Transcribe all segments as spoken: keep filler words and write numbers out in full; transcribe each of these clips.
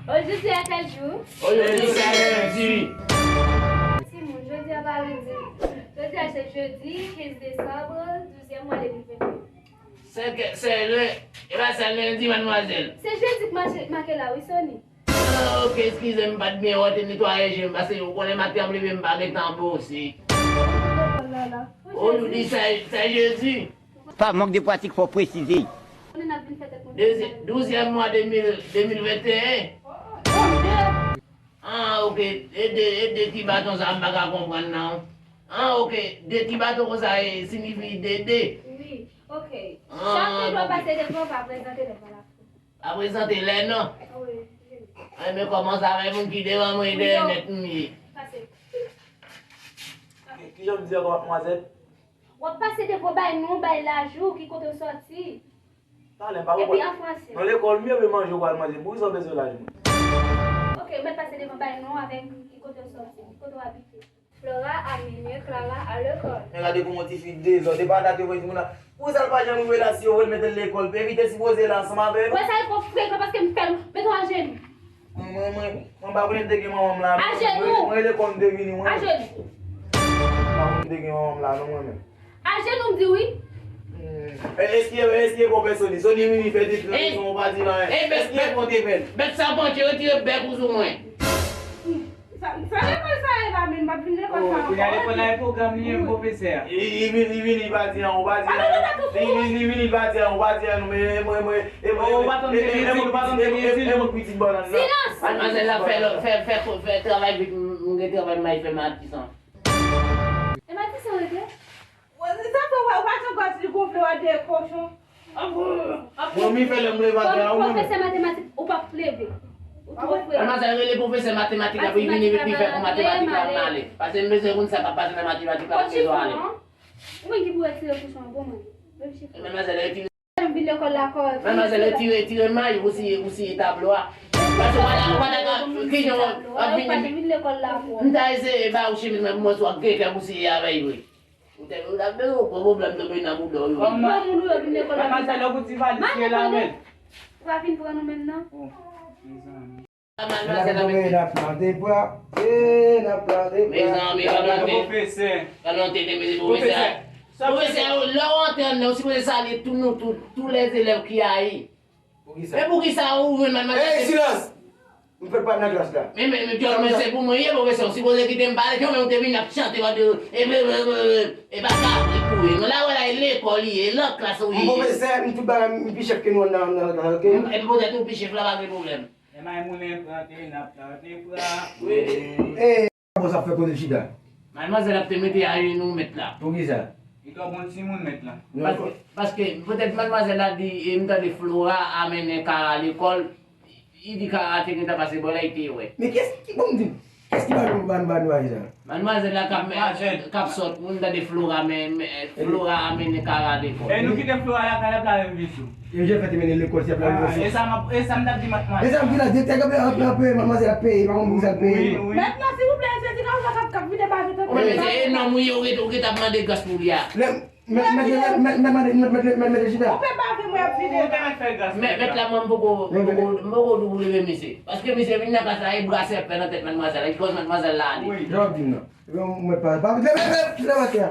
Ojodi a kèl jou? Ojodi se lendi. Timoun, jodi a pa lendi. Jodi a se jedi kenz desanm, douzyèm mwa de mil venteyen. Se ke, se le, e pa se lendi, madmwazèl. Se jedi k mache, make la, wi, Sony. Ah, ok, eskize m, m pa t byen wè, te netwaye je m, paske ou konnen maten an m leve m pa gentan bwose. Ojodi se, se jedi. Pa mank de pratik, fò presize. Douzye-, douzyèm mwa de mil, de mil venteyen. Ah, ok. E de, e de ti baton sa a m pa ka konprann non. Ah, ok. De ti baton konsa e siyifi dede. Wi, ok. Ah, chak moun dwe pase devan, pa prezante devan la. Pa prezante lè non. Wi. Ay, men kòman sa fè moun ki devan mwen dèyè nèt m ye. Pase. Ki jan m di ankò, madmwazèl? W ap pase devan, w bay non, w bay laj ou, ki kote w sòti. Talè, pa konprann. Epi an franse. Nan lekòl, m yo manje, w al manje. Poukisa w bezwen laj mwen? Ok, w mèt pase devan, bay non avèk ki kote w sòti, ki kote w abite. Flora a mennen Clara à l'école. Men gade kòman ti fi dezòd. E pa dat yo voye timoun nan. Poukisa l pa janm ouvri la si yo voye l mete l lekòl? Pe evite sipoze la ansanm avè nou. Wè sa e twò frekan paske m fè l met w ajenou. Mwen, mwen, mwen, mwen pa konnen te gen manman m la. Ajenou. Mwen, mwen rele kò m te vini, mwen. Ajenou. Mwen pa konnen te gen manman m la, non, mwen menm. Ajenou, m di wi. Hmm. E, èske, èske bon pè Sony? Sony vini fè deklarasyon, ou pa di l anyen. Èske bon te fè l? Bèt sapantye, retire bèk ou sou mwen. Sa, sa lekòl sa ye la menm, m ap vin lekòl sa ankò. Kounye a lekòl la e pwogram li ye, pwofesè a. Li, li vin, li vin, li pa di anyen, ou pa di anyen. Li vin, li vin, li pa di anyen, ou pa di anyen, non, men, mwen, mwen, e mwen, ou pa tann gen eti, ou pa tann gen eti. E mwen pitit bannann nan. Silans! Madmwazèl la fè, fè, fè, fè travay vit, m, m gen travay m al fè maten an. E maten sa rete? Sa fè w, w pa janm gòj li gonfle, w a de kochon. Mwen, mi fè lè m leve atè a, ou mwen menm. Pwofesè matematik, ou p ap leve. Ou twò frè. Madmwazèl rele pwofesè matematik la pou li vini epi fè kou matematik la, m ale. Paske m bezwen konn sa k ap pase nan matematik la, m bezwen ale. Ou menm ki pou retire kouchon an pou mwen. Menm chif la. Madmwazèl retire. M vin lekòl la kò. Madmwazèl retire, retire may ou siye, ou siye tablo a. Paske w pa ta, w pa ta ka, ki jan w ap vini. M ta eseye ba ou chemiz mwen pou mwen si w ap gen kè pou siye avè l vre. Ou te, ou t ap bezwen pran pwoblèm tonbe nan bouda w yo. Kòman? Kòman moun ou yo vin lekòl la? Madmwazèl, lè w ti valiz, se la menm. Ou pa vin pran nou menm non. Oh, mezanmi. Madmwazèl la mete. N ap plante pwa, e n ap plante pwa. Mezanmi, pa plante. Pwofesè. Pa plante, te mete pwofesè. Pwofesè. Pwofesè, lè w antre anndan, ou sipoze salye tout nou, tout, tous les élèves qui arrivent. Poukisa? E poukisa ou jwenn madmwazèl? Ey, silans! M fèk pa nan klas la. Men, men, men, men, se pou mwen ye, pwofesè, ou sipoze kite m pale, jan ou te vin ap chante, e, e, e, e, e pa sa pou ye. Non, la, wè la, e lekòl li ye, e nan klas ou ye. Pwofesè, m tout bagay, m pi chèf ke nou nan, nan, nan, ok? Epi poutèt ou pi chèf la, pa gen pwoblèm. E may moulen plante, n ap plante pwa. Wi. Bon, sa fè kote chita. Madmwazèl ap te mete ajenou mèt la. Poukisa? Li twò bon timoun mèt la. Paske, paske, poutèt madmwazèl la di, e m tande Flora a mennen Kara lekòl, li di Kara te gentan pase bò la, li te wè. Men kiyès ki, bon, m di, kiyès ki ba nou, ba nou, ba nou aje sa? Madmwazèl la k ap, k ap sòt, m tande Flora, men, men, Flora a mennen Kara lekòl. E nou kite Flora lakay la pou l al vin sou. E jan fè te mennen lekòl, se ap la. Ah, e sa m ap, e sa m t ap di madmwazèl. E sa m di la, direktè kanpe, kanpe, madmwazèl ap peye, pa konn poukisa l peye. Wi, wi. Mèt la, silvouplè, se ti gason sa k ap, k ap vide bave tankou. Mèt la, se nonm ou ye, ou ret, ou ret ap mande gras pou li a. Lè, mèt, mèt, mèt, mèt, mèt chita. Ou fè bave mwen ap vide. Ou te mèt fè gras. Mèt, mèt la, mwen, m poko, m poko, m poko di w pou leve misye. Paske misye vin nan klas la, e bra sèpè nan tèt madmwazèl la, ki kòz madmwazèl la ale. Wi. Jan w di m nan. Epi mwen pa, pa, leve, leve, leve atè a.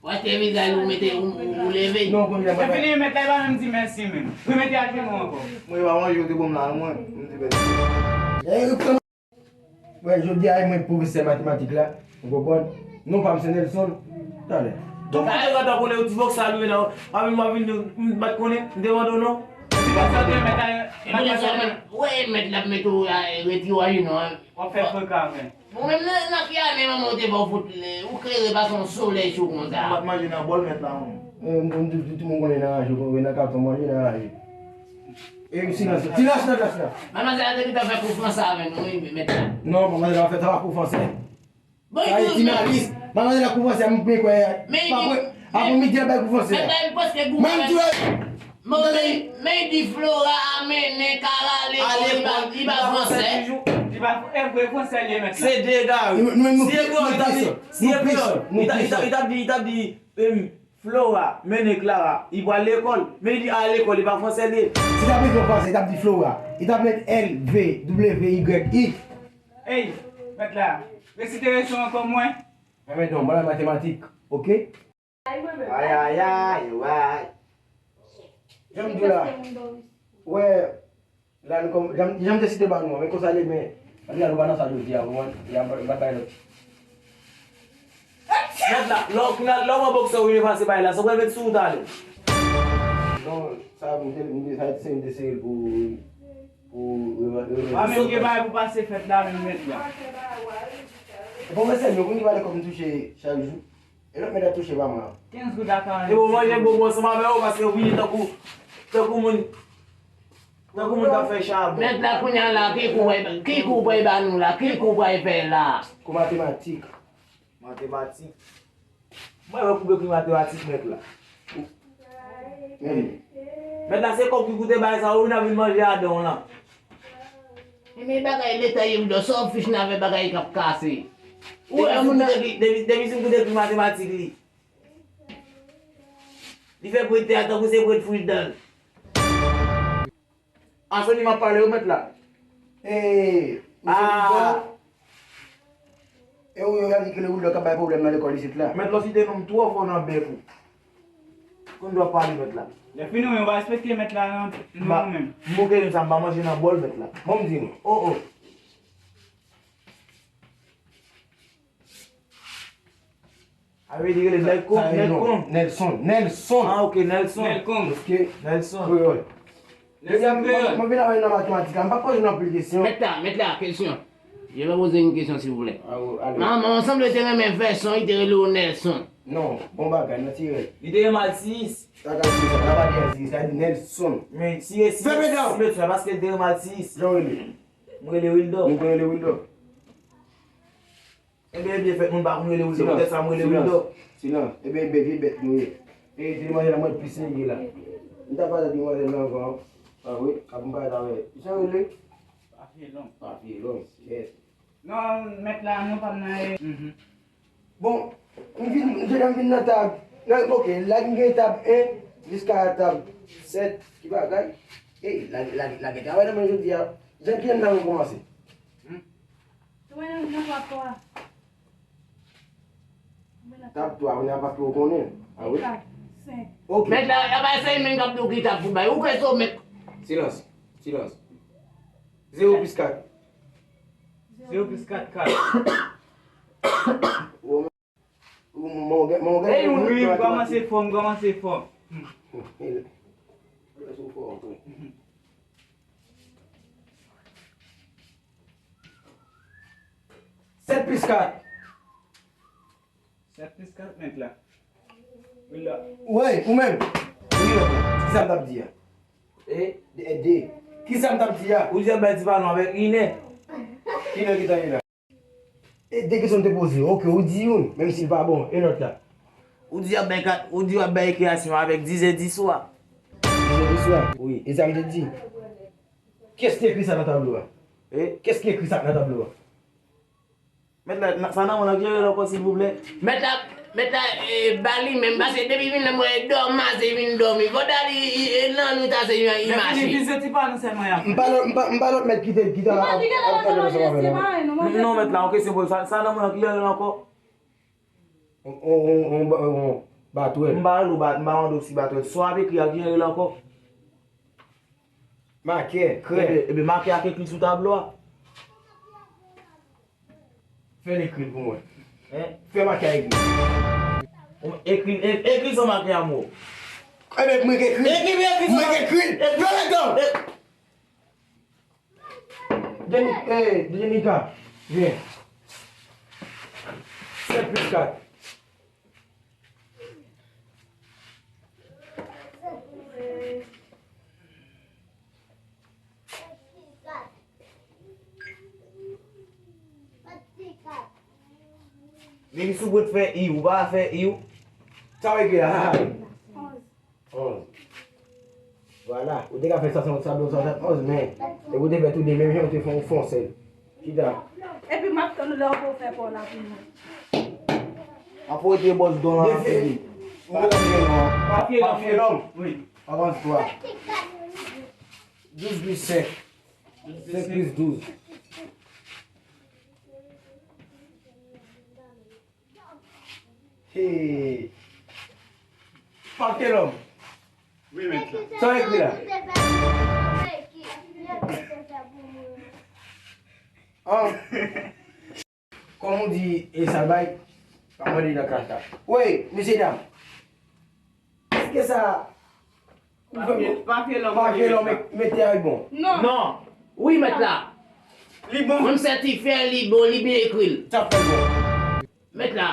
Ou achte vizaj ou mete ou, ou, ou leve. Non, kounye a, se fini, mèt la, e pa menm di mèsi menm. Remete ajenou ankò. Mwen pa manje, ou te ban m la, non, mwen. M di mèsi. Wè, jodi a, e mwen pwofesè matematik la, ou konprann? Non pa m se Nelson. Talè. Tout moun te gentan konnen yo ti vòksal yo nan, pa vin, pa vin, m pa t konnen, m te mande w non. Ti vòksal yo, mèt la, e mwen sa menm, wè, mèt la mete w, a, retire w ajenou an. W ap fè frekan avè l. Bon, menm nan, nan ki ane manman w te fè w fout lè, ou klere pase yon solèy cho konsa? M pa t manje nan bòl mèt la, non. E, m konn tout, tout moun konnen nan raje, ou konprann, nan katon manje nan raje. E, silans, silans nan klas la. Manmzèl la te gentan fè kou franse avè nou, wi, mèt la. Non, manmzèl la fè twa kou franse. Bon, sa e ti malis. Manmzèl la kou franse, m kwè. Men, pa kwè, avan midi, l bay kou franse a. Mèt la, li prèske goumen. Menm tou. Mwen, men di Flora a mennen Kara lekòl, li pa, li pa fransè. Li pa, e vre fransè li ye mèt la. Se dega wi. Si e vre, li t ap di, si e vre, li t ap di, li t ap di, em, Flora, mennen Clara, li pral lekòl, men li al lekòl, e pa fransè li ye. Si t ap ekri an fransè, li t ap di Flora. Li t ap met L V W Y I. Ey, mèt la, resite leson an kòm mwen. Mwen mete yon bon nan matematik, oke? Ayayay, way. Jan m di w la, wè, la nou kòm, jan, jan m te site ba nou an, men konsa li ye, men, ann gade, nou pa nan sa jodi a, ou konprann? Ya, m pa, m pa bay lòt. Mèt la, lè w, lè w pran bòksè ou vin efase bagay la, sa w pral met sou ou talè? Non, sa, m te, m te, sa, se m te sere l pou, pou, pou, pou, pa menm gen bagay pou pase fèt la, menm mèt la. Bon, mwen sèl, nou konn ki valè kòb m touche chak jou. E lòt mèt ap touche pa mwen an. Kenz goud a karant. E bon, manje bonbon ansanm avè w, paske w vini tankou, tankou moun, tankou moun k ap fè chabon. Mèt la, kounye a la, ki kou w pral, ki kou w pral ba nou la? Ki kou w pral fè la? Kou matematik. Matematik. Mwen wè kou w ekri matematik, mèt la. Mèt la, se kòb ki koute bagay sa, ou vin ap vin manje adan w lan. Men bagay leta ye, Wildo, sa w fich nan avè bagay k ap kase. Ou wè moun nan. Depi, depi, depi si m koute ekri matematik li. Li fè prete a tankou se prete fridal. A Sony m ap pale yo, mèt la. E, misye Wildo. E ou yo gade ki le Wildo k ap bay pwoblèm nan lekòl isit la. Mèt la, w site non m twò fò nan bèk ou. Konn dwa pale mèt la. Lè fini, ou pa respekte mèt la non, non menm. M bouke youn sa, m pa manje nan bòl mèt la. Bon, m di nou. O, o. A vle di rele Nelcon, Nelcon. Nelson, Nelson. Ah, ok, Nelson. Nelcon. Ok. Nelson. Kreyòl. Lèzanmi, mwen vin avè nan matematik la, m pa poze nou anpil kesyon. Mèt la, mèt la, kesyon. Je vais poser une question, s'il vous plaît. Ah, oh, allez. Manman, mwen sanble te renmen vèson, li te rele w Nelson. Non, bon bagay, natirèl. Li te renmen al sis. Sa ka sis, sa pa di al sis, sa di Nelson. Men si e sis, si mèt la, paske li te renmen al sis. Jan w rele? Mwen rele Wildo. Mwen rele Wildo. Ebyen, ebyen, fèt moun pa konn rele Wildo, poutèt sa mwen rele Wildo. Silans. Ebyen, ebyen, vye bèt nou ye. E, demwazèl la, mwen plis nèg la. M ta pale demwazèl la anvan. Ah wi, kab m pale avè. Jan rele? Papye long. Papye long, yes. Non, mèt la, non, pa m nan e. Mhm. Bon, m vin, m vin nan tab. Nan, ok, la m gen tab en jiska tab sèt, ki bagay? Ey, la, la, la gen travay nan men jodi a. Jan ki jan n nan kòmanse? Hmm? Ou wè nan, nan tab twa a. Tab twa, kounye a paske ou konnen. Ah wi. Kat, senk. Ok. Mèt la, apa se menm k ap di w ki tab pou bay. Ou kwè se w mèt. Silans. Silans. Zewo plis kat. Zewo plis kat, kat. Ou, ou, ou, ou, ou, ou, wi, m kòmanse fò, m kòmanse fò. Sèt plis kat. Sèt plis kat, mèt la. Wi la. Wey, ou menm. Wi, kisa m t ap di a? E? De, de. Kisa m t ap di a? Ou di ap bay ti pa nou avèk inè. Inè ki ta ye la? E de kesyon m te poze. Ok, ou di youn, menm si l pa bon. E lòt la? Ou di ap bay kat, ou di ap bay ekri a siman avèk diz è di swa. Diz è di swa? Wi. E sa m te di? Kiyès ki ekri sa nan tablo a? E? Kiyès ki ekri sa nan tablo a? Mèt la, sa nan mwen nan ki rele ankò, silvouplè? Mèt la, mèt la, e, ba li menm, paske depi vin la, mwen dòmi, se vin dòmi. Fò ta li, e, nan nwit a se yon imaj. Lè fini, vizye ti pa nou sèlman y ap fè. M pa lòt, m pa, m pa lòt mèt ki te, ki te ap, ap, ap fè leson avè nou. Non, mèt la, yon kesyon pou sa, sa nan mwen nan ki rele ankò? On, on, on, on, on batwèl. M pa rele w bat, m pa mande w si batwèl. Sa w ap ekri a, ki rele ankò? Makè, krè. Ebyen, ebyen, makè a k ekri sou tablo a. Fè l ekri l pou mwen. Hein? Fè makè a ekri. Ekri, e-, ekri sou makè a, mo. Ebyen, mwen k ekri l. Ekri, ekri sou makè. Mwen k ekri l. Ekri. Yo, letan. E- Deni-, eh, Denika, vyen. Sèt plis kat. Depi sou bout fè i, ou pa fè i, ou. Sa w ekri la? Onz. Vwala. Ou te ka fè swasant, sa swasannonz, men depi ou te fè tou de menm jan, ou te fè yon fonsèl. Chita. Epi m ap tann ou lè w pou fè pa w la pou mwen. Ap rete bòs don lan ap fini. Ou mete nan non an. Papye lòm. Papye lòm. Wi. Avan twa. Douz plis senk. Senk plis douz. Hey. Papye lòm. Wi, mèt la. Sa w ekri la? An. Kòm ou di, e sa bay, pa mande nan klas la. Wi, mesye dam. Èske sa, papye, papye lòm, papye lòm, mete a bon? Non. Non. Wi, mèt la. Li bon. Mwen m sètifye li bon, li byen ekri l. Sa fè bon. Mèt la.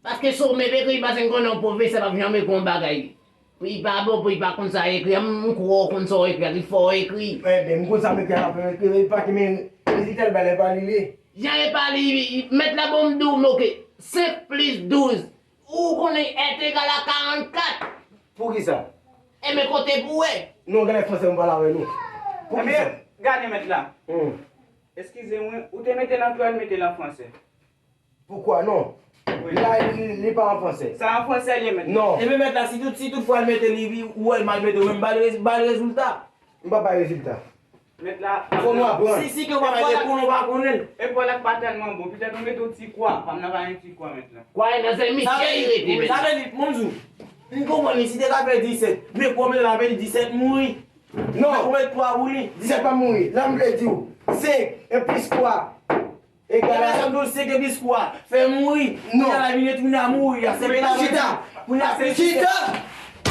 Paske si w menm ekri, paske m konnen yon pwofesè p ap janm ekri yon bagay. Pou li pa bon, pou li pa konn sa l ekri a, m kwè w konn sa w ekri a, li fè w ekri. Enben, m konn sa m ekri a, m ap ekri, pa ki men rezilta l bay la, e pa li li. Jan e pa li, mèt la, bon, m di w, men oke, senk plis douz, ou konnen èt egal a karannkat. Poukisa? Enben, kote pou w wè? Non, gade franse, m pale avè nou. Poukisa? Enben, gade mèt la. Hmm. Eskize mwen, ou te mete l an kreyòl, mete l an franse. Poukwa non? Wi. La, li, li pa an franse. Sa an franse li ye, mèt. Non. Ebyen, mèt la, si tout, si tout fwa l mete li, li, ou wè l mal mete, ou menm ba l rez-, ba l rezilta. M pa bay rezilta. Mèt la. Fò nou aprann. Si, si ke w pa mete pou nou pa konnen l. E pwa la pa tèlman bon. Petèt ou mete yon ti kwa. Pa m nan pa yon ti kwa, mèt la. Kwa nan se Michel li rete, mèt la. Sa vle di, mwen m di w, m konprann li, si te ka fè disèt, men kwa w mete la, vle di disèt mouri. Non. Ou mete kwa pou li. Disèt pa mouri. La, m vle di w, senk e plis kwa egal a. Ebyen, sa m di w, senk e plis kwa fè mouri. Non. Kounye a la vin retounen a mouri. A senk la. Chita. Kounye a, chita.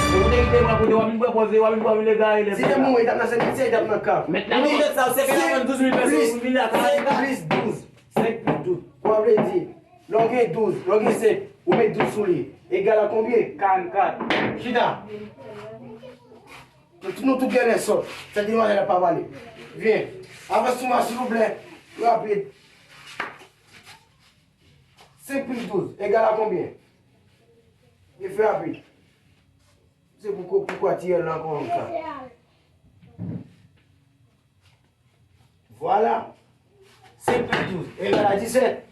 Ou te kite mwen kote w ap vin pran pòz, w ap vin, w ap vin egare lè. Si te mouri, t ap nan sèvis, t ap nan kan. Mèt la. Ou di sa, senk e douz mil pèsòn pou vin la. Senk plis douz. Senk plis douz. Kwa vle di, lè w gen douz, lè w gen senk, ou met douz sou li. Egal a konbyen? Karannkat. Chita. Nou, nou tout gen lè sòt. Sèt demwazèl la pa pale. Vyen. Avanse sou mwen, silvouplè. Rapid. Senk plis douz egal a konbyen? Li fè rapid. Se pou, pou kwatiyèl la ankò yon ka. Vwala. Senk plis douz egal a disèt.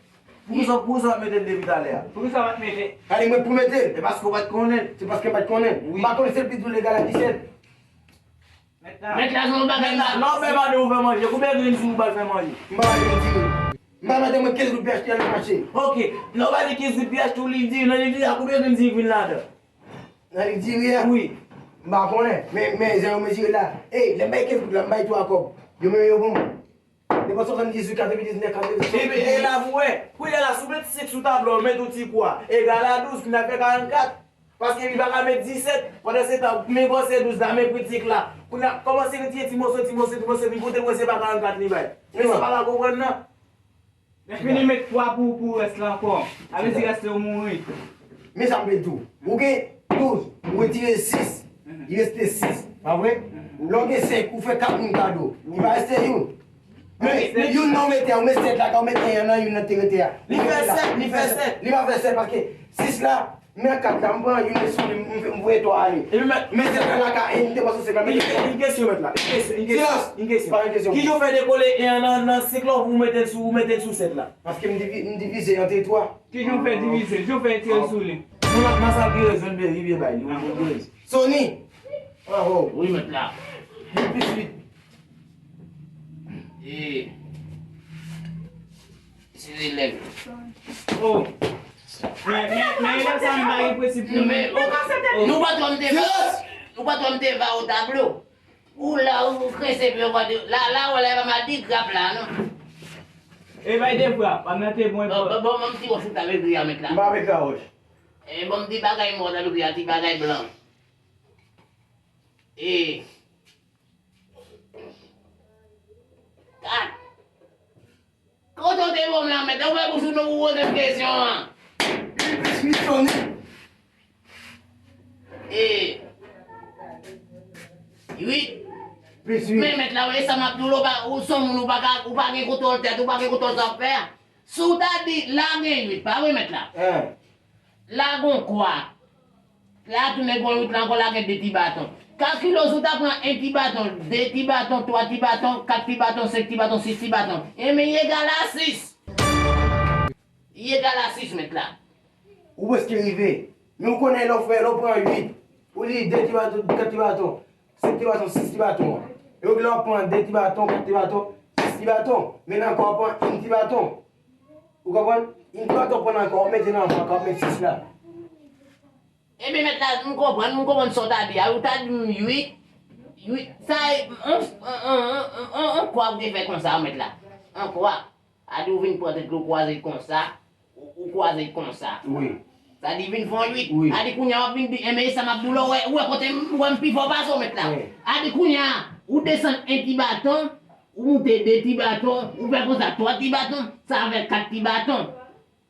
Poukisa, poukisa w pa t mete l depi talè a? Poukisa w pa t mete? Gade mwen pou mete l. E paske w pa t konnen l. Se paske m pa t konnen l. Wi. M pa konnen senk plis douz egal a disèt. Mèt la, se yon bagay. Mèt la, lè w fè madanm ou fè manje, konbyen grenn sou ou ba l fè manje? M pa ba grenn diri. M ba madanm mwen kenz goud pou achte nan mache. Oke, lè w ba li kenz goud pou achte yon liv diri, nan liv diri a, konbyen grenn diri k vin ladan? Nan liv diri a? Wi. M pa konnen, men, men jan yo mezire la. Ey, lè m bay kenz goud la, m bay twa kòb. Yo menm yo pou mwen. Depi swasanndizuit, katrevendiznèf, katrevendizuit. Epi, e la pou wè. Kounye a la, si w met senk sou tablo a, w met yon ti kwa, egal a douz, kounye a fè karannkat. Paske li pa ka met disèt, pandan se tan, men panse douz la, men kritik la. Kounye a, kòmanse retire ti moso, ti moso, ti moso, epi kote mwen se pa karannkat li bay. Men sa pa ka konprann nan. Lè fini met twa pou, pou rès la ankò. A vle di rès la ou mouri. Men sa m vle di w. Ou gen douz, ou retire sis, li reste sis, pa vre? Lè w gen senk, ou fè kat moun kado. Li pa reste youn. Men youn nan ou mete a, ou met sèt la, ka ou met en an nan youn nan te rete a. Li fè sèt, li fè sèt. Li pa fè sèt paske sis la, men kat la, m pran youn sou li, m, m voye twa ale. Epi mèt, men sèt la ka en, m te panse se la, men li gen kesyon mèt la. Li gen kesyon, li gen kesyon. Silans! Li gen kesyon. Pa gen kesyon. Kijan w fè dekole en an nan, nan senk la, ou mete l sou, ou mete l sou sèt la? Paske m divi-, m divize ant twa. Kijan w fè divize? Kijan w fè retire l sou li? Moun ap masakre Zòn Bèri byen bay li, ou konprann? Sony! Bravo! Wi, mèt la. Huit plus huit. E. Se elèv. Oh! Men, men, men, elèv sa, m pa gen prensip pou mwen. Men, oh, oh. Nou pa twò m te va, nou pa twò m te va o tablo. Ou la, ou krese pye w pa de, la, la, wè la, e pa mal di grap la, non. E bay de fra, pa nan te bon. Bon, bon, bon, bon, ti wòch ou ta vle ekri a mèt la. M pa vle ekri a wòch. E bon, m di bagay mò ta vle ekri a ti bagay blan. E. Kat. Kote w te bon la, mèt? Ou fè bouch ou nou pou poze m kesyon an. Huit plus huit, Sony. E. Huit. Plus huit. Men mèt la, ou wè sa m ap di w la, ou pa, ou se yon moun, ou pa ka, ou pa gen kontwòl tèt, ou pa gen kontwòl sa w ap fè a. Si w ta di, la gen huit, pa vre mèt la? Hein. La gon kwa. La tounen gon uit la ankò, la gen de ti baton. Kalkile si w ta pran en ti baton, de ti baton, twa ti baton, kat ti baton, senk ti baton, sis ti baton. Enben, li egal a sis. Li egal a sis mèt la. Ou prèske rive. Men ou konnen lè w fè, lè w pran uit, ou li de ti baton, kat ti baton, senk ti baton, sis ti baton an. E ou lè w pran de ti baton, kat ti baton, sis ti baton, men nan ankò w pran yn ti baton. Ou konprann? Yn ti baton w pran nan ankò, w ap mete nan ankò, w ap mete sis la. Ebyen, mèt la, m konprann, m konprann sa w ta di a. Ou ta di m uit, uit, sa e, on, on, on, on, on kwa ou te fè konsa, mèt la. On kwa. A di ou vin pran tèt li, ou kwaze l konsa, ou, ou kwaze l konsa. Wi. Sa di vin fè on uit. Wi. A di kounye a w ap vin di, enben, e sa m ap di w la, ou wè, ou wè kote m, ou wè m pi fò pase w, mèt la. Wi. A di kounye a, ou desann en ti baton, ou moute de ti baton, ou fè konsa twa ti baton, sa fè kat ti baton.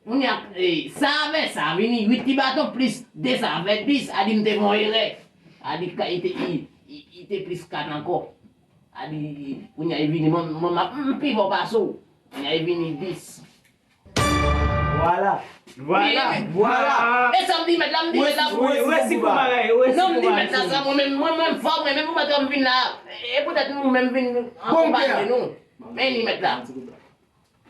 Kounye a, e, sa avè sa vini uit ti baton plis de sa fè dis. A di m te fè yon erè. A di ka, li te, li, li, li te plis kat ankò. A di, kounye a li vini, mwen, mwen, m ap, m pi fò pase w. Kounye a li vini dis. Vwala. Vwala. Vwala. E sa m di mèt la, m di mèt la. Resi pou bagay, resi pou bagay. Non, m di mèt la sa, mwen menm, mwen menm fò, mwen menm pou mèt la m vin la. E poutèt nou menm vin akonpanye nou. Men li mèt la.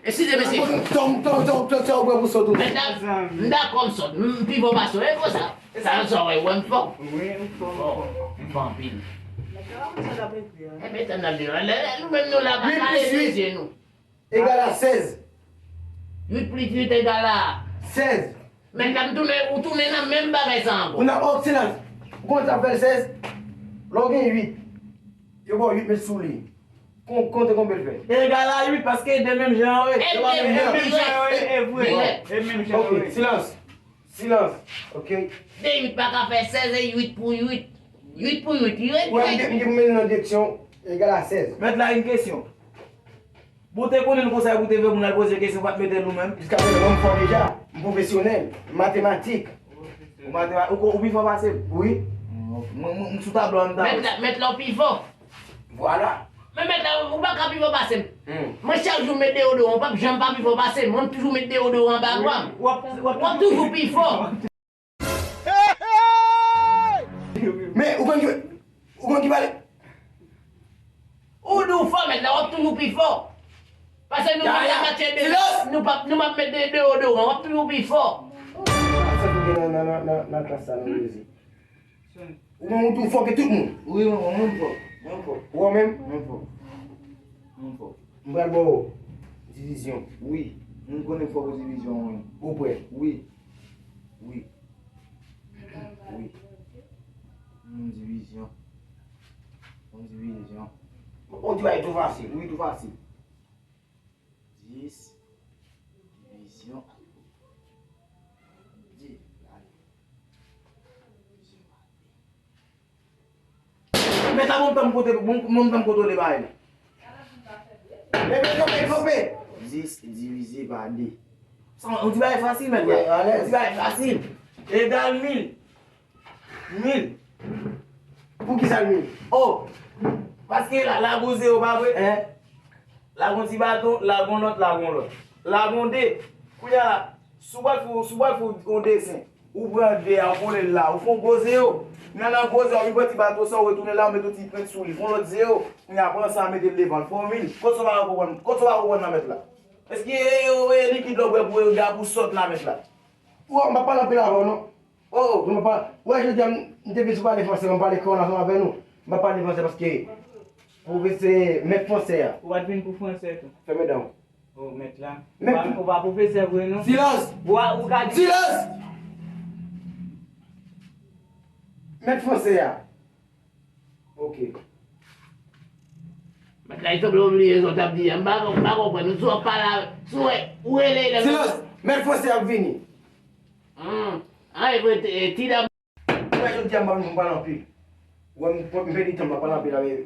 Eskize, mesye. Tom, tom, tom, tom, tom, ou pran pou sòt ou. Men m dakò, m sòt. M pi fò pase w, e konsa. Sa, sa, wè, wè, m fò. Wi, m fò, m fò. M fò anpil. Enben, sa n ap di, lè, lè nou menm nou la, pa kale mesye nou. Egal a sèz. Uit plis uit egal a sèz. Men la, m tounen, ou tounen nan menm bagay sa ankò. Ou nan, oh, silans. Ou konn sa fè l sèz? Lè w gen uit, yo ba w uit met sou li. Kon-, konte konbyen l fè? Egal a uit, paske de menm jan yo ye. E de menm jan yo ye, e vre. E menm jan yo ye. Ok, silans. Silans. Ok. De uit pa ka fè sèz, e uit pou uit. Uit pou uit, li ret. Wè, m gen, m gen pou mennen nan direksyon egal a sèz. Mèt la, yon kesyon. Bon, te konnen l konsa, pou te vle moun al poze kesyon, pa t mete l ou menm. Jiska prezan, mwen, m fò deja. M pwofesyonèl. Matematik. Ou matema-, ou ko-, ou pi fò pase m? Wi. Hmm, ok. Mwen, mwen, m sou tablo an, m ta wè. Mèt la, mèt la, ou pi fò. Vwala. Men mèt la, ou pa ka pi fò pase m. Hmm. Mwen, chak jou, m met deyodoran, ou p ap janm pa pi fò pase m. Mwen, m toujou met deyodoran anba bra m. W ap, w ap, w ap toujou pi fò. Men, ou konn ki, ou konn ki pale? Ou di w fò, mèt la, w ap toujou pi fò. Paske nou pa ka matche de, nou pa, nou p ap met de, deyodoran, w ap toujou pi fò. Sa pou gen nan, nan, nan, nan, nan klas sa, nan mizik. Ou menm, ou tou fò ke tout moun. Wi, mwen, mwen, mwen fò. Mwen fò. Ou wè menm? Mwen fò. Mwen fò. M pral ba w divizyon. Wi. Mwen konnen fò pou divizyon, wi. Ou prè? Wi. Wi. Wi. Yon divizyon. Yon divizyon. Ou di bagay tou fasil. Wi, tou fasil. Dis divizyon de. Mèt la, bon, m tann kote, bon, bon, m tann kote w te bay. Leve kanpe, kanpe. Dis divize pa de. Sa, on ti bagay fasil, mèt la. Wi, alèz. On ti bagay fasil. Egal mil. Mil. Poukisa mil? Oh, paske la, la gon zewo, pa vre? Hein? La gon ti baton, la gon lòt, la gon lòt. La gon de. Kounye a la, si w pral fè, si w pral fè yon desen, ou pran de a, ou kole l la, ou fè yon gwo zewo. Nan, nan gwo zewo a, ou pran ti baton sa, ou retounen la, ou mete yon ti pent sou li, fè yon lòt zewo. Kounye a, pran sa, mete l devan l, fè yon mil. Kot sa w pa konprann, kot sa w pa konprann nan mèt la? Èske e, e, e likid la w bwè pou e, pou sòt nan mèt la? Ou wè, m pa pale anpil avè w, non. Oh, oh. Non, m pa, wè, jodi a, m, m te vin sou pale fransè, m pale kòm ansanm avè nou. M pa pale fransè paske pwofesè, mèt fransè a. Ou pa t vin pou fransè tou? Fèmen dan w. Oh, mèt la. Mèt. Ou pa, ou pa pwofesè vre, non? Silans! Ou a, ou ka di. Silans! Mèt fransè a. Ok. Mèt la, li sanble w bliye sa w t ap di a. M pa, m pa konprann. Si w ap pale, si w wè, ou rele lè. Silans! Mèt fransè ap vini. Hmm. An, e vre, ti, e, ti dam. Mwen, jodi a, m pa vin pou m pale anpil. Ou wè, m, m pèdi tan, m pa pale anpil la, men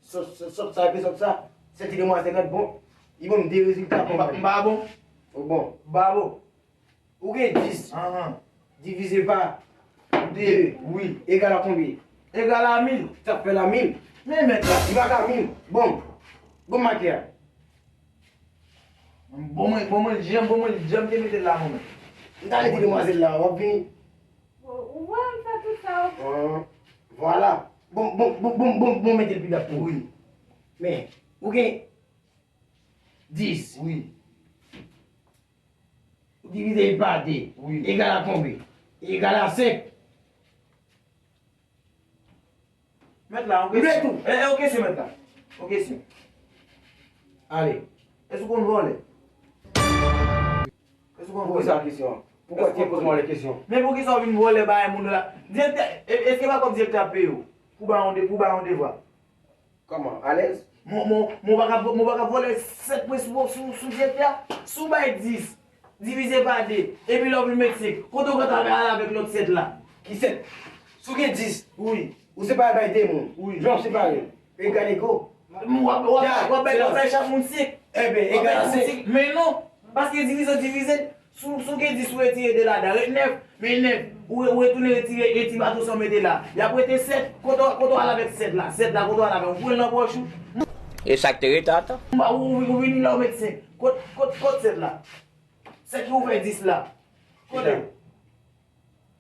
sòt, sòt, sòt sa, epi sòt sa, sèt ti demwazèl la, bon, li ban m de rezilta. M pa, m pa bon. Ou bon. M pa bon. Ou gen dis. Ahan. Divize pa de. De. Wi. Egal a konbyen? Egal a mil. Sa fè la mil. Men mèt la. Li pa ka mil. Bon. Bon, make a. Bon, mwen, bon, mwen, jan, bon, mwen, jan m te mete l la, mwen. M ta mete demwazèl la, w ap vini. Ou wè, m fè tout sa, w ap. Vwala. Bon, bon, bon, bon, bon, bon, mete l pi dwat pou ou. Wi. Men, ou gen dis. Wi. Ou divize l pa de. Wi. Egal a konbyen? egal a senk. Mèt la, yon kesyon. Tou. E, e, yon kesyon, mèt la. Yon kesyon. Ale. Èske w konn vòlè? Èske w konn vòlè? Poukisa kesyon an? Poukisa w poze mwen kesyon? Men poukisa w vin vòlè bagay moun yo la? Direktè, e, èske pa kòb direktè ap peye w? Pou ba yon de, pou ba yon devwa. Kòman? Alèz? Mwen, mwen, mwen pa ka, mwen pa ka vòlè sèt pwen sou, sou, sou direktè a. Si w bay dis, divize pa de, epi lè w vin met senk, kote w gentan al avèk lòt sèt la? Ki sèt? Si w gen dis, wi, ou separe bay de moun. Wi. Jan w separe? Egal ego. W ap, w ap, w ap bay, w ap bay chak moun senk. Enben, egal a senk. Men non, paske divize w divize, si w, si w gen dis, ou retire de ladan, ret nèf, men nèf, ou, ou retounen retire, retire bato sa w mete la. Y ap rete sèt, kote w, kote w al avèk sèt la? Sèt la, kote w al avèk? Ou pran l nan pòch ou? E sa k te rete ata? Ou, ou, ou vini la, ou met senk. Kot, kot, kot sèt la? Sèt ki ouvè dis la. Kote?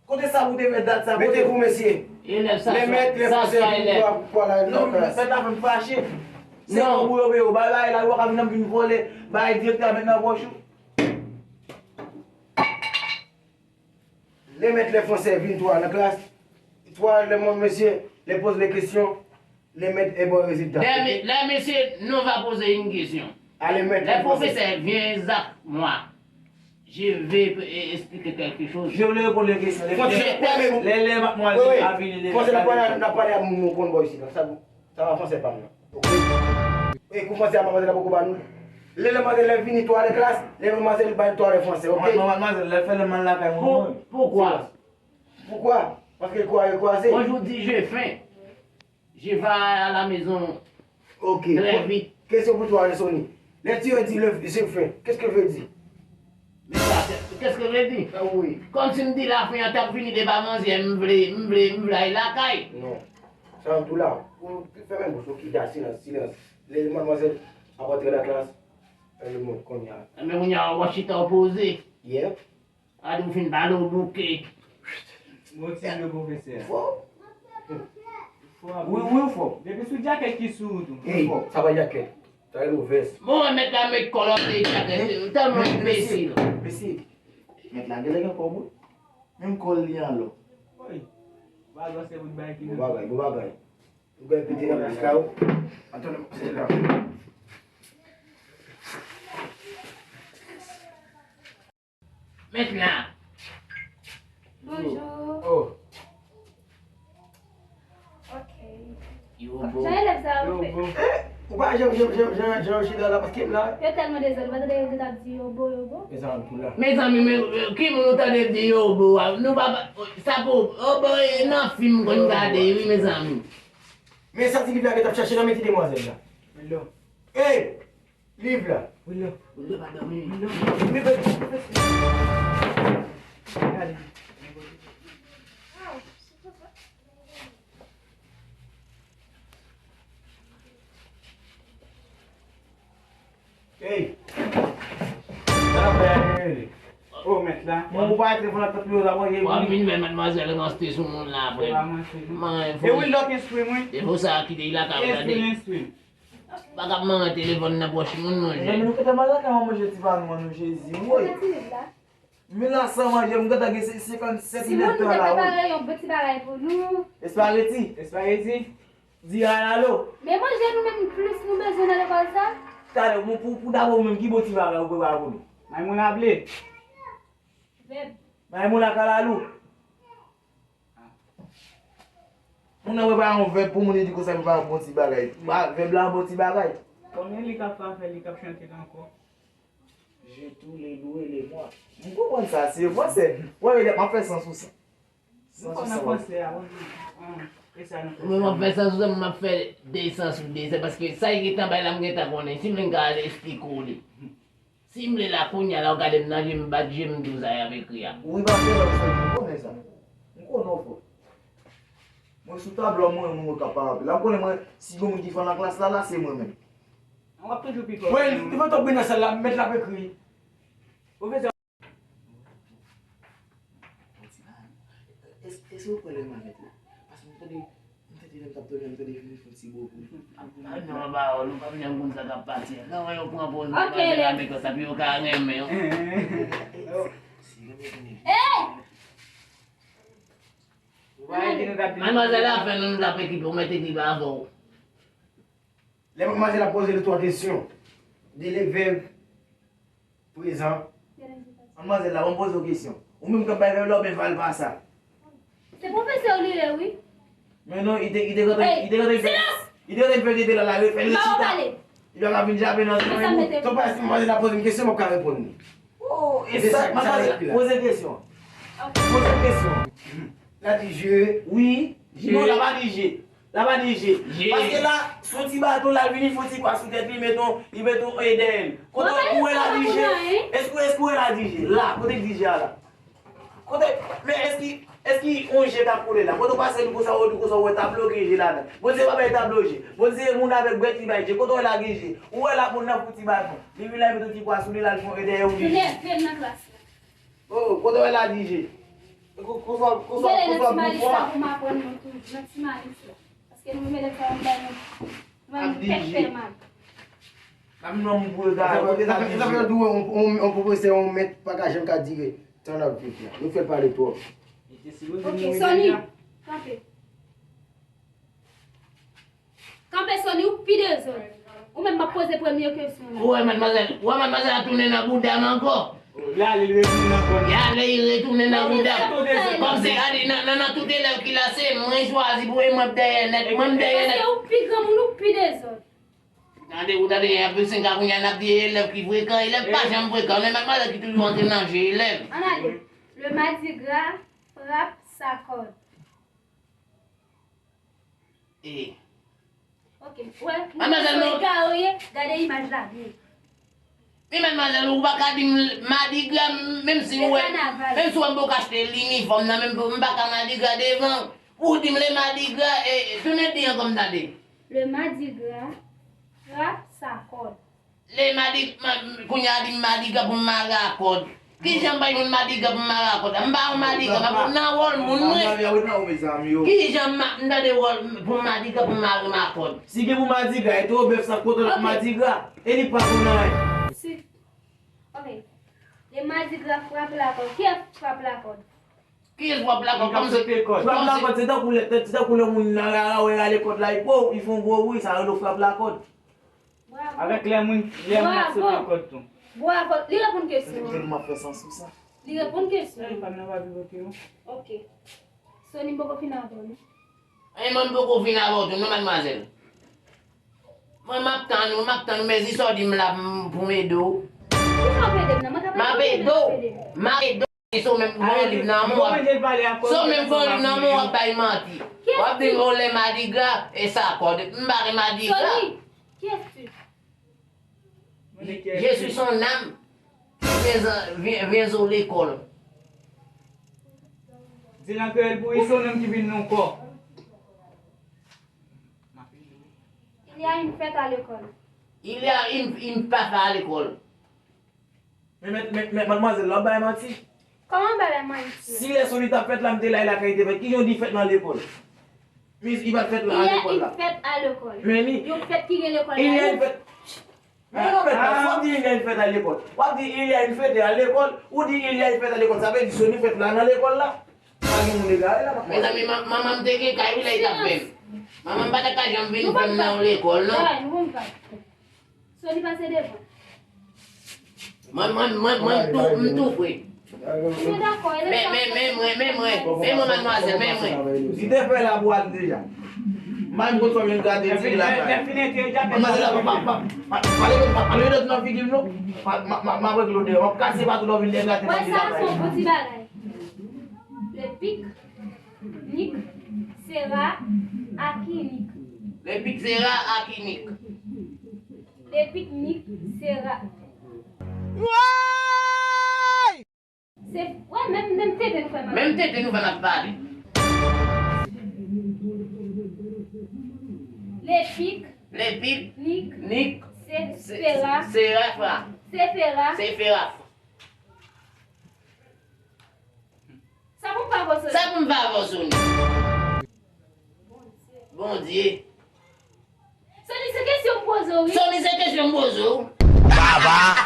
Kote sa pou te fè dat sa? Kote? Mettez-vous, messieurs. Elèv sa, les maîtres, les professeurs, victoire, victoire, la, non, mèt la fè m fache. Se kòb ou yo peye w. Bay, bay, la, ou pa ka vin nan vin vòlè. Bay direktè a met nan pòch ou. Les maîtres, les Français, vin twa nan klas. Twa, le monde, monsieur, les pose les questions. Les maîtres, et bon résultat. Les, les messieurs, nous va poser une question. Allez, maître, les professeurs, viens avec moi. Je vais, euh, expliquer quelque chose. Je voulais répondre les questions. Les, les, les, les mademoiselles a vini, les, français, n ap pale, n ap pale a moun nou konn bò isit la. Sa, sa va, français pa m nan. Ok. E kou français a, mademoiselle la poko ba nou. Lè, lè mademoiselle vini twa de klas, lè mademoiselle bay twa de français, ok? Mademoiselle, lè fè lè mal lakay moun. Pou, poukwa? Poukwa? Paske kwa, kwa se. Bonjou, di je faim. Je vais à la maison très vite. Ok. Kesyon pou twa, Sony. Lè ti yo di le, je faim, qu'est-ce que veut dire? Men sa, qu'est-ce que veut dire? Ah, wi. Kòmsi m di lafen an t ap vini depi avanzè, m vle, m vle, m vle al lakay. Non. Sa m tou la. Ou fèmen bouch ou, Kida, silans, silans. Lè mademoiselle ap antre nan klas, fèmen bouch kounye a. Enben kounye a, w ap chita w poze. Yeah. A di w fin pale w bouke. Motive pwofesè a. Fò. Fò anpil. Wi, wi, fò. Depi sou djakèt ki sou ou tou, fò. Ey, sa pa djakèt. Sa rele w vès. Bon, mèt la met kòl ap de djakèt. Tèlman enbesil. Mesye, mèt la genlè gen kòb wi. Menm kòl li an lò. Wi. Ou pa dwe se bout bagay ki bon bagay, bon bagay. Ou gen pete nan plis ka ou. Antann, se la. Mèt la. Bonjou. Oh. Ok. Yo bo. Jan elèv sa yo fè. Yo bo. Eh, ou pa jan, jan, jan, jan, jan yo chita la paske m la. Yo tèlman dezòd, ou pa tande yo t ap di yo bo, yo bo? Mezanmi, pou la. Mezanmi, men, eh, ki moun ou tande di yo bo a? Nou pa, pa, sa pou, yo bo, eh, nan fim konn gade, wi, mezanmi. Men sa ti liv la gen t ap chache nan men ti demwazèl la. Hello. Hey! Liv la. Wi, la. Wi, la, pa dòmi. Wi, la. Wi, la. Gade. Hey! Sa n ap fè a, Henry? Oh, mèt la. Mwen, ou pa rete fè nan tèt li, ou ta manje. W ap vin wè madmwazèl ranse sou moun la apre. Ou pa manje. Manje. E wi, lòt espri, wi. E pou sa, kite l la ka gade. Espri, espri. Pa ka manyen telefòn nan pòch moun, non, men nou gentan mal lakay mwen manje ti pa nou an, non, Jezi, woy. Men la san manje, m gentan gen se-, senkannsèt minit tan la, woy. Si moun te prepare yon bon ti bagay pou nou. Espageti. Espageti. Di alalo. Men manje nou menm plis nou bezwen nan lekòl sa. Talè, pou, pou, pou dabò ou menm, ki bon ti bagay ou prepare pou nou? Maymoun a ble. Vèb. Maymoun a kalalou. Moun nan prepare yon vèb pou moun, li di konsa li prepare yon bon ti bagay. Ba, vèb la yon bon ti bagay. Konbyen li k ap fè, li k ap chante la ankò? Je, tu, le, nous et le moi. M konprann sa, se fransè. Wè, men m ap fè sans ou sa. Sans ou sa. Fransè a, wi. Ah, e sa nou fè. Mwen, m ap fè sans ou sa, m ap fè de sans ou de sans, paske sa li gentan bay la, m gentan konnen. Si m vle, m ka al esplike w li. Si m vle la, kounye a la, w gade m nan je, m bat je, m di w sa y ap ekri a. Wi, m ap fè lòt sèl, m konnen sa. M konnen w fò. Mwen sou tablo a, mwen, mwen kapab. La, m konnen mwen, si gen moun ki fò nan klas la, la, se mwen menm. Mwen, devan tòp nan sèl la, m mèt la ap ekri. Pwofesè. Bon ti bagay. Èske, èske ou kwè lè m avèk ou? Paske m tande, m tande lè m t ap dòmi, m tande vin fè yon ti bobo. Ay, non, pawòl, ou pa vin konn sa k ap pase. Nan wè yo pran pòz, ok, yo pa vin avèk yo, sa pou yo ka renmen yo. Si yo vin. Hey! Manmwazèl la fè nou, nou t ap ekipe, ou mèt ekipe avè w. Lè manmwazèl ap poze de twa kesyon, de le vèb prezan. Manmwazèl la, ban m poze w kesyon. Ou menm k ap bay vèb la oubyen fè l pa sa? Se pwofesè w li ye, wi. Men non, li te, li te gentan, li te gentan fè, li te gentan fè tete la, la, fè l chita. Li pa ka vin jape nan zòn. Tonton, si manmwazèl la poze m kesyon, m ap ka reponn li. Oh, e sa, manmwazèl, poze kesyon. Poze kesyon. La di je. Wi. Non, la pa di je. La pa di je. Paske la, se yon ti baton, la vini, fè yon ti kwa sou tèt li, met yon, li met yon e dèyè l. Kote ou wè la di je? Èske, èske ou wè la di je? La, kote k di je a la? Kote, men èske, èske yon je k ap koule la? Kote w pase di konsa, ou di konsa, ou wè tablo gen je ladan. Bondye pa bay tablo je. Bondye se moun avèk bèt li bay je. Kote w wè la gen je? Ou wè la moun nan fouti baton. Li vin la, li met yon ti kwa sou li, la, li fè yon e dèyè ou di je. Ou nève m nan klas la. Oh, kote w wè la di je? Konsa, konsa, konsa, konsa. Pou m aprann nou tou, nan ti malis la. Paske nou menm elèv sa yo, nou bay nou, nou bay nou tèt fè mal. Ap non m pou egare, kote la di je? Sa fè, sa fè, sa fè, yon, yon, yon pwofesè, yon mèt pa ka janm ka dire tan n ap viv la. Nou fè l pale twòp. Ok, Sony, kanpe. Kanpe, Sony, ou pi dezòd. Ou menm m ap poze premye kesyon la. Ou wè madmwazèl, ou wè madmwazèl ap tounen nan bouda m ankò. Li ale, li retounen nan kò l. Li ale, li retounen nan bouda m. Kòmsi, gade, nan, nan, nan tout elèv ki la, se mwen chwazi pou, e mwen k dèyè nèt, mwen m dèyè nèt. Paske ou pi granmoun, ou pi dezòd. Tande, ou tande, gen anpil senka kounye a, n ap di elèv ki frekan, elèv pa janm frekan, men madmwazèl ki toujou antre nan je elèv. Ann ale. Le Mardi Gras frappe sa corde. E. Ok. Wè, madmwazèl, non. Gade imaj la byen. Men madmwazèl, ou pa ka di m madigra, menm si ou wè, menm si ou wè m poko achte linifòm nan, menm m pa ka madigra devan. Pou w di m le madigra, e, tounen di ankò m tande. Le Mardi Gras frappe sa corde. Le madi, ma, kounye a di m madigra pou m mare a kòd. Kijan m bay moun madigra pou m mare a kòd? M pa yon madigra, m ap nan wòl moun mwen. Kijan m, m tande wòl pou m madigra pou m mare m a kòd? Si gen pou madigra, e twò bèf sa k pote l pou madigra. E li pa konn anyen. Si. Ok. Le Mardi Gras frappe la corde. Kiyès frappe la corde? Kiyès frappe la corde? Kòmsi, frappe la corde, se tankou lè, se tankou lè moun nan rara, wè rale kòd la, li, pow, li fè yon gwo bri, sa rele frappe la corde. Bravo. Avèk lè moun, lè moun ap sote kòd tou. Bravo. Li reponn kesyon an. Li reponn kesyon an. Li reponn kesyon an. Fam nan pa pi vo ke ou. Ok. Sony, m poko fin avè w non. E mwen m poko fin avè w tou non, madmwazèl. Mwen m ap tann ou, m ap tann ou, men si sa w di m la m, pou m ede w. Kisa w ap ede m nan? Mwen k ap ede w. M ap ede w. M ap ede w. Si w menm k gen yon liv nan men w, w ap, si w menm k gen yon liv nan men w, w ap bay manti. W ap di m, o, le madigra, e sa kòd. M pa gen madigra. Sony, qui es-tu? Je suis son âme qui vient, vient, vient au l'école. Di l an kreyòl pou li, se yon nonm ki vin nan kò. Il y a une fête à l'école. Il y a une, une fête à l'école. Men, men, men, men, madmwazèl, la w bay manti. Kòman bay manti? Si lè Sony t ap fèt la, m te la, e lakay li te fèt. Kijan w di fèt nan lekòl? Li pa t fèt la, a lekòl la. Il y a une fête à l'école. Men li. Yon fèt ki gen lekòl la. Il y a une fête. Men non, men, sa w di, il y a une fête à l'école. W ap di, il y a une fête à l'école, ou di, il y a une fête à l'école. Sa vle di Sony fèt la nan lekòl la. Pa gen moun egare la, pa. Mezanmi, man-, manman m te gen kay wi lè li t ap fè m. Manman m pa t ap ka janm vin fè m nan yon lekòl, non. Silans. Travay, nou konn travay. Sony pase devan. Mwen, mwen, mwen, mwen, m tou, m tou pre. Men, men, men mwen, men mwen, men mwen, madmwazèl, men mwen. Li te fè la pou al deja. M pa menm konn sa w vin gade di li la. Madmwazèl la, pa, pa, pa, pa, pa leve, pa, pa leve dòt nan figi m non. Pa, ma, ma, m ap regle w deyò. M ap kase patou lè w vin degrate. Wè, sa se yon bon ti bagay. Le pic, Nick, sera, Akinik. Le pic sera Akinik. Le pic, Nick, sera. Woy! Se, wè, menm, menm tenten nou fè mal. Menm tenten nou fè n ap pale. Le pic, le pic, Nick, Nick, se, se, sera, sera, se fera. Se fera. Sa pou m fè avè w, Sony? Sa pou m fè avè w, Sony? Bondye. Sony, se kesyon m poze w, wi. Sony, se kesyon m poze w. Baba.